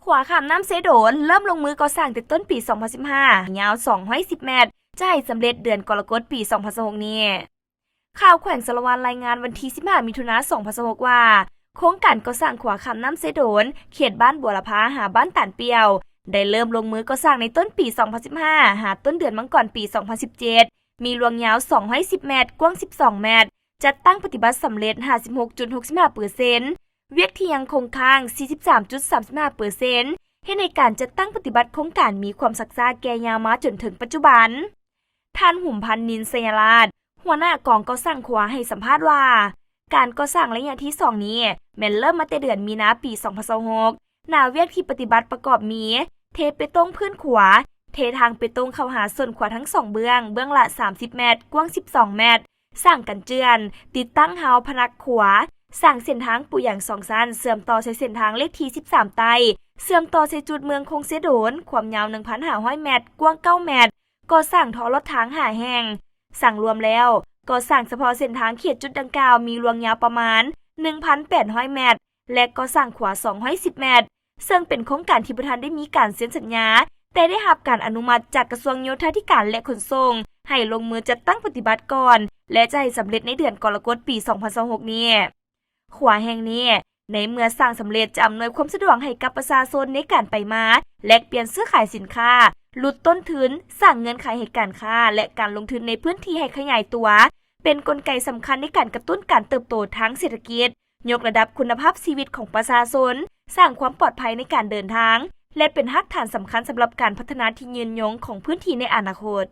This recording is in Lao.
ຂົວຂ້າມນ້ຳເຊໂດນ ເລີ່ມລົງມືກໍ່ສ້າງແຕ່ຕົ້ນປີສອງພັນສິບຫ້າ ຍາວສອງຮ້ອຍສິບແມັດ, ຈະໃຫ້ສຳເລັດເດືອນກໍລະກົດປີສອງພັນຊາວຫົກນີ້. ຂ່າວແຂວງສາລະວັນລາຍງານວັນທີສິບຫ້າ ມິຖຸນາ ສອງພັນຊາວຫົກວ່າ ໂຄງການກໍ່ສ້າງຂົວຂ້າມນ້ຳເຊໂດນ ເຂດບ້ານບົວລະພາ ຫາບ້ານຕານປ່ຽວ ໄດ້ເລີ່ມລົງມືກໍ່ສ້າງໃນຕົ້ນປີສອງພັນສິບຫ້າ ຫາຕົ້ນເດືອນມັງກອນປີສອງພັນສິບເຈັດ ມີລວງຍາວສອງຮ້ອຍສິບແມັດ, ກວ້າງສິບສອງແມັດ, ຈັດຕັ້ງປະຕິບັດສຳເລັດຫ້າສິບຫົກຈຸດຫົກສິບຫ້າເປີເຊັນ, ວຽກທີ່ຍັງຄົງຄ້າງສີ່ສິບສາມຈຸດສາມສິບຫ້າເປີເຊັນ, ເຮັດໃຫ້ການຈັດຕັ້ງປະຕິບັດໂຄງການມີຄວາມຊັກຊ້າແກ່ຍາວມາຈົນເຖິງປັດຈຸບັນ. ທ່ານ ຫຸມພັນ ນິນໄຊຍະລາດ ຫົວໜ້າກອງກໍ່ສ້າງຂົວໃຫ້ສຳພາດວ່າ ການກໍ່ສ້າງໄລຍະທີສອງນີ້ແມ່ນເລີ່ມມາແຕ່ເດືອນມີນາປີສອງພັນຊາວຫົກ. ໜ້າວຽກທີ່ປະຕິບັດປະກອບມີ ເທເປຕົງພື້ນຂົວ, ເທທາງເປຕົງເຂົ້າຫາສົ້ນຂົວທັງສອງເບື້ອງ, ເບື້ອງລະສາມສິບແມັດ, ກວ້າງສິບສອງແມັດ, ສ້າງກັນເຈື່ອນ, ຕິດຕັ້ງຮາວພະນັກຂົວ, ສ້າງເສັ້ນທາງປູຢາງສອງຊັ້ນ ເຊື່ອມຕໍ່ໃສ່ເສັ້ນທາງເລກທີສິບສາມໃຕ້, ເຊື່ອມຕໍ່ໃສ່ຈຸດເມືອງຄົງເຊໂດນ, ຄວາມຍາວໜຶ່ງພັນຫ້າຮ້ອຍແມັດ, ກວ້າງເກົ້າແມັດ, ກໍ່ສ້າງທໍ່ລອດທາງຫ້າແຫ່ງ. ສັງລວມແລ້ວ, ກໍ່ສ້າງສະເພາະເສັ້ນທາງເຂດຈຸດດັ່ງກ່າວມີລວງຍາວປະມານໜຶ່ງພັນແປດຮ້ອຍແມັດ ແລະ ກໍ່ສ້າງຂົວສອງຮ້ອຍສິບແມັດ, ເຊິ່ງເປັນໂຄງການທີ່ບໍ່ທັນໄດ້ມີການເຊັນສັນຍາ, ແຕ່ໄດ້ຮັບການອະນຸມັດຈາກກະຊວງໂຍທາທິການ ແລະ ຂົນສົ່ງ ໃຫ້ລົງມືຈັດຕັ້ງປະຕິບັດກ່ອນ ແລະ ຈະໃຫ້ສຳເລັດໃນເດືອນກໍລະກົດປີສອງພັນຊາວຫົກນີ້. ຂົວແຫ່ງນີ້ ໃນເມື່ອສ້າງສຳເລັດ ຈະອຳນວຍຄວາມສະດວກໃຫ້ກັບປະຊາຊົນໃນການໄປມາ, ແລກປ່ຽນຊື້ຂາຍສິນຄ້າ, ຫຼຸດຕົ້ນທຶນ, ສ້າງເງື່ອນໄຂໃຫ້ການຄ້າ ແລະ ການລົງທຶນໃນພື້ນທີ່ໃຫ້ຂະຫຍາຍຕົວ, ເປັນກົນໄກສຳຄັນໃນການກະຕຸ້ນການເຕີບໂຕທາງເສດຖະກິດ, ຍົກລະດັບຄຸນນະພາບຊີວິດຂອງປະຊາຊົນ, ສ້າງຄວາມປອດໄພໃນການເດີນທາງ ແລະ ເປັນຮາກຖານສຳຄັນສຳລັບການພັດທະນາທີ່ຍືນຍົງຂອງພື້ນທີ່ໃນອະນາຄົດ.